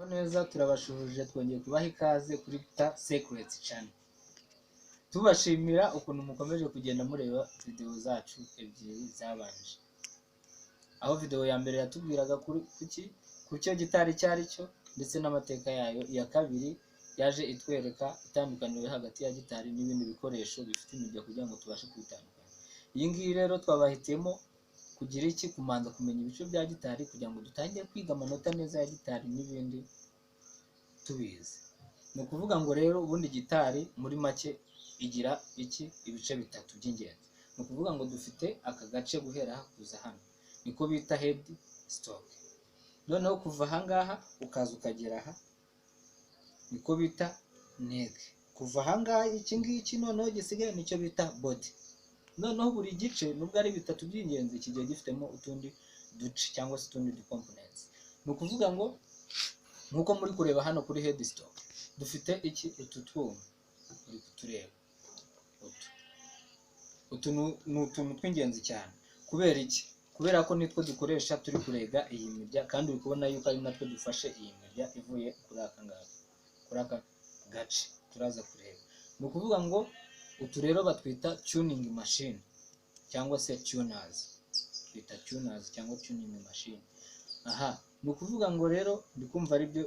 Neza, turabashuhuje, twongeye kubaha ikaze kuri Guitar Secrets Channel. Tubashimira ukuntu mukomeje kugenda mureba video zacu ebyiri zabanje. Aho video ya mbere yatubwiraga kuri kuki ku cyo gitari icyo ari cyo ndetse n'amateka yayo, iya kabiri yaje itwereka itandukaniro hagati ya gitari n'ibindi bikoresho bifite imirya kugira ngo tubashe kubitandukanya. Iyi ngiyi rero twabahitiyemo kugira iki? Kumanza kumenya ibice bya gitari kugira ngo dutangire kwiga amanota neza ya gitari n'ibindi tubizi. Ni ukuvuga ngo rero ubundi gitari muri make igira iki? Ibice bitatu by'ingenzi. Ni ukuvuga ngo dufite aka gace guhera aha kuza hano, niko bita head stock. Noneho kuva aha ngaha ukaza ukagera aha niko bita neck. Kuva aha ngaha iki ngiki noneho gisigaye nicyo bita body. Noneho buri gice, nubwo ari bitatu by'ingenzi, kigiye gifitemo utundi duce cyangwa se utundi du components. Ni ukuvuga ngo nk'uko muri kureba hano kuri head stock, dufite iki? Utu twuma uri kutureba utu. Utu ni utuntu tw'ingenzi cyane. Kubera iki? Kubera ko nitwo dukoresha turi kurega iyi mirya, kandi uri kubona yuko ari natwo dufashe iyi mirya ivuye kuri aka ngaka, kuri aka gace turaza kureba. Ni ukuvuga ngo utu rero batwita tuning machine cyangwa se tuners, twita tuners cyangwa tuning machine. Aha ni ukuvuga ngo rero ndi kumva aribyo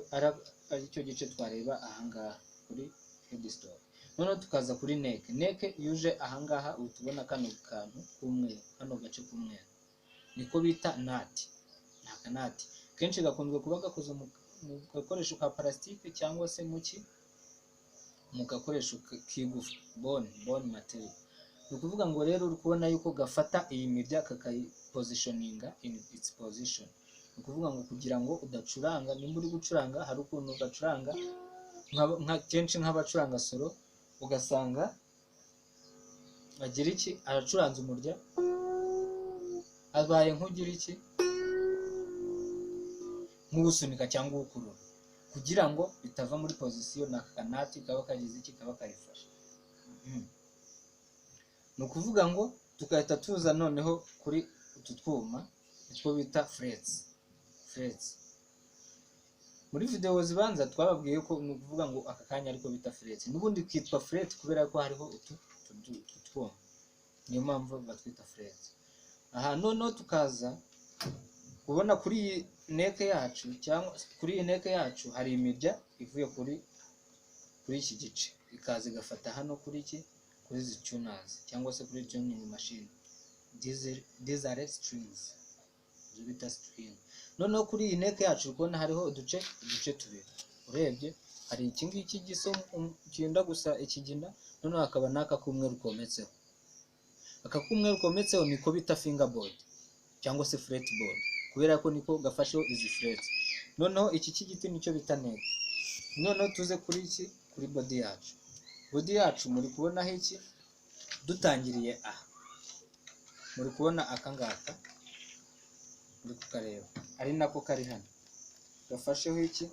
aricyo gice twareba ahangaha kuri headstock. Noneho tukaza kuri neck. Neck yuje ahangaha uhita ubona kano kantu k'umweru, kano gace k'umweru niko bita nut. Ni akanut kenshi gakunzwe kuba gakoze mu gakoresho ka parasitike cyangwa se mu gakoresho k'igufa, bone material. Ni ukuvuga ngo rero uri kubona yuko gafata iyi mirya kakayipositioninga in its position. Ni ukuvuga ngo kugira ngo udacuranga, nimba uri gucuranga hari ukuntu gacuranga nka kenshi nk'abacuranga solo, ugasanga agira iki? Aracuranze umurya, abaye nk'ugira iki? Nk'uwusunika cyangwa uwukurura kugira ngo bitava muri position. Ni aka kanut kaba kagize iki? Kaba kayifashe. Ni ukuvuga ngo tugahita tuza noneho kuri utu twuma nitwo bita frets. Frets muri video zibanza twababwiye ko ni ukuvuga ngo aka kanya ariko bita frets, n'ubundi kitwa fret kubera ko hariho utu twuma, niyo mpamvu batwita frets. Aha noneho tukaza kubona kuri iyi neck yacu, cyangwa kuri iyi neck yacu hari imirya ivuye kuri iki gice, ikaza igafata hano kuri iki, kuri izi tuners cyangwa se kuri tuning machine. These are strings, izo bita string. Noneho kuri iyi neck yacu uri kubona hariho uduce tubiri. Urebye hari iki ngiki gisa cyenda gusa ikigina, noneho hakaba n'aka k'umweru kometseho. Aka k'umweru kometseho niko bita fingerboard cyangwa se fretboard, kubera ko niko gafasheho izi frets. Noneho iki cy'igiti nicyo bita neck. Noneho tuze kuri iki, kuri body yacu. Body yacu muri kubonaho iki? Dutangiriye aha, muri kubona aka ngaka, muri kukareba ari nako kari hano, gafasheho iki?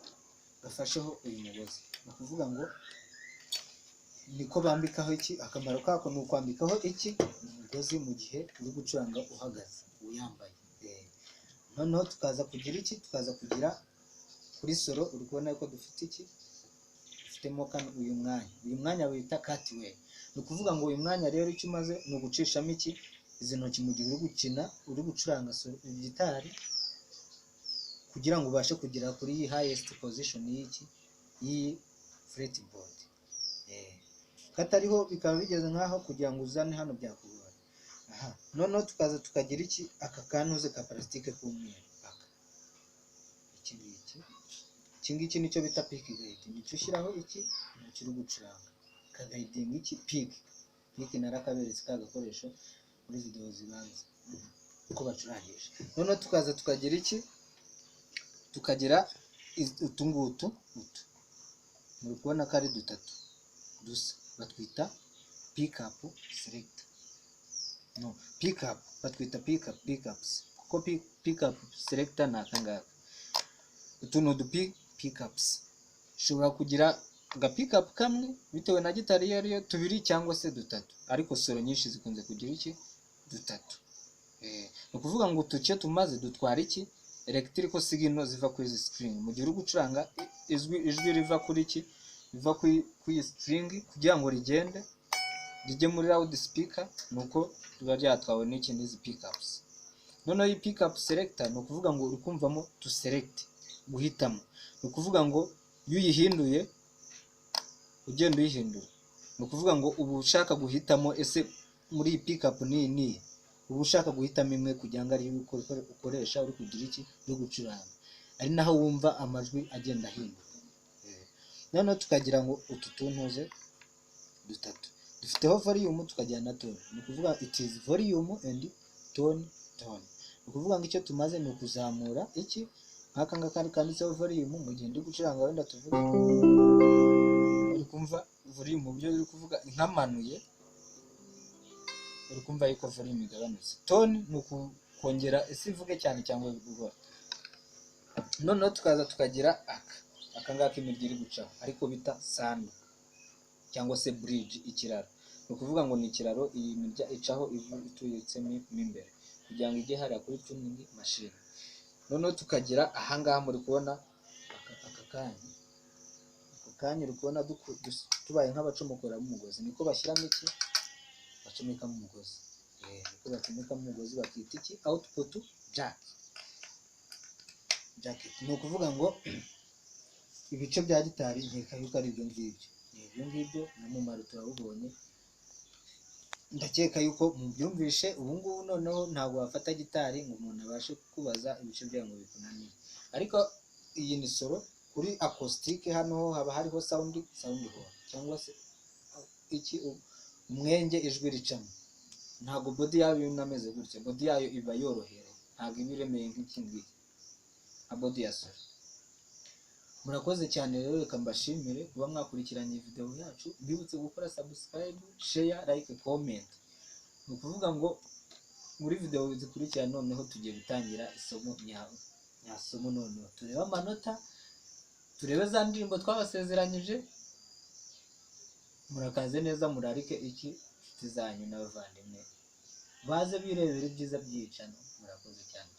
Gafasheho uyu mugozi. Ni ukuvuga ngo niko bambikaho iki? Akamaro kako ni ukwambikaho iki? Umugozi mu gihe uri gucuranga uhagaze uyambaye. Noneho tukaza kugira iki? Tukaza kugira kuri solo, uri kubona ko dufite iki? Dufitemo kano, uyu mwanya. Uyu mwanya wita cutaway. Ni ukuvuga ngo uyu mwanya rero icyo umaze ni ugucishamo iki? Izi ntoki mu gihe uri gukina, uri gucuranga gitari, kugira ngo ubashe kugera kuri iyi highest position y'iki, y'iyi fretboard. Katariho bikaba bigeze nk'aho kugira ngo uzane hano byakugora. Aha noneho tukaza tukagira iki? Aka kantuze ka parasitike k'umweru aka, iki ngiki. Iki ngiki nicyo bita pick guide. Nicyo ushyiraho iki? Intoki uri gucuranga, kaguidinga iki? Pick. Pick narakaberetse ka gakoresho muri video zibanza uko bacurangisha. Noneho tukaza tukagira iki? Tukagira utu ngutu. Utu muri kubona ko ari dutatu dusa, batwita pickup selector, no pickup, batwita pickup, pickups, kuko pickup selector ni aka ngaka. Utu ni udu pickups. Ushobora kugira aga pickup kamwe bitewe na gitari iyo ariyo, tubiri cyangwa se dutatu, ariko solo nyinshi zikunze kugira iki? Dutatu. Ni ukuvuga ngo utu icyo tumaze, dutwara iki? Electrical signal ziva kuri izi string mu gihe uri gucuranga, ijwi riva kuri iki, riva kuri iyi string kugira ngo rigende rijye muri loud speaker, nuko riba ryatwawe n'iki, n'izi pickups. Noneho iyi pickup selector, ni ukuvuga ngo uri kumvamo to select, guhitamo. Ni ukuvuga ngo iyo uyihinduye, ugenda uyihindura, ni ukuvuga ngo uba ushaka guhitamo ese muri iyi pickup n'iyi n'iyi, uba ushaka guhitamo imwe kugira ngo ariyo ukoresha uri kugira iki, uri gucuranga, ari naho wumva amajwi agenda ahinduka. Noneho tukagira ngo utu tuntuze dutatu dufiteho volume, tukagira na tone. Ni ukuvuga it is volume and tone. Tone ni ukuvuga ngo icyo tumaze ni ukuzamura iki, nk'aka ngaka kanditseho volume. Mu gihe ndi gucuranga, wenda tuvuge uri kumva volume mu buryo uri kuvuga nkamanuye, uri kumva yuko volume igabanutse. Tone ni ukongera ese ivuge cyane cyangwa buhoro. Noneho tukaza tukagira aka ngaka imirya iri gucaho, ariko bita sander cyangwa se bridge, ikiraro. Ni ukuvuga ngo ni ikiraro iyi mirya icaho ivu ituyitsemo mo imbere kugira ngo ijye hariya kuri tuning machine. Noneho tukagira ahangaha muri kubona aka kanya uri kubona tubaye nk'abacomokoramo umugozi, niko bashyiramo iki, bacomekamo umugozi. Niko bacomekamo umugozi, bakita iki, output jack, jacket. Ni ukuvuga ngo ibice bya gitari nkeka yuko ari ibyo ngibyo, ni ibyo ngibyo, n'umumaro turawubonye. Ndakeka yuko mubyumvishe ubu ngubu. Noneho ntabwo wafata gitari ngo umuntu abashe kukubaza ibice byayo ngo bikunanire. Ariko iyi ni solo. Kuri acoustic hano ho haba hariho sound hole cyangwa se iki, umwenge ijwi ricamo. Ntabwo body yayo inameze gutya, body yayo iba yorohereye, ntabwo iba iremeye nk'iki ngiki, nka body ya solo. Murakoze cyane rero, reka mbashimire kuba mwakurikiranye iyi video yacu. Mbibutse gukora subscribe, share, like, comment. Ni ukuvuga ngo muri video zikurikira noneho tugiye gutangira isomo nyasomo, noneho turebe amanota, turebe za ndirimbo twabasezeranyije. Murakaze neza, murarike iki, inshuti zanyu n'abavandimwe baze birebera ibyiza by'iyicano. Murakoze cyane.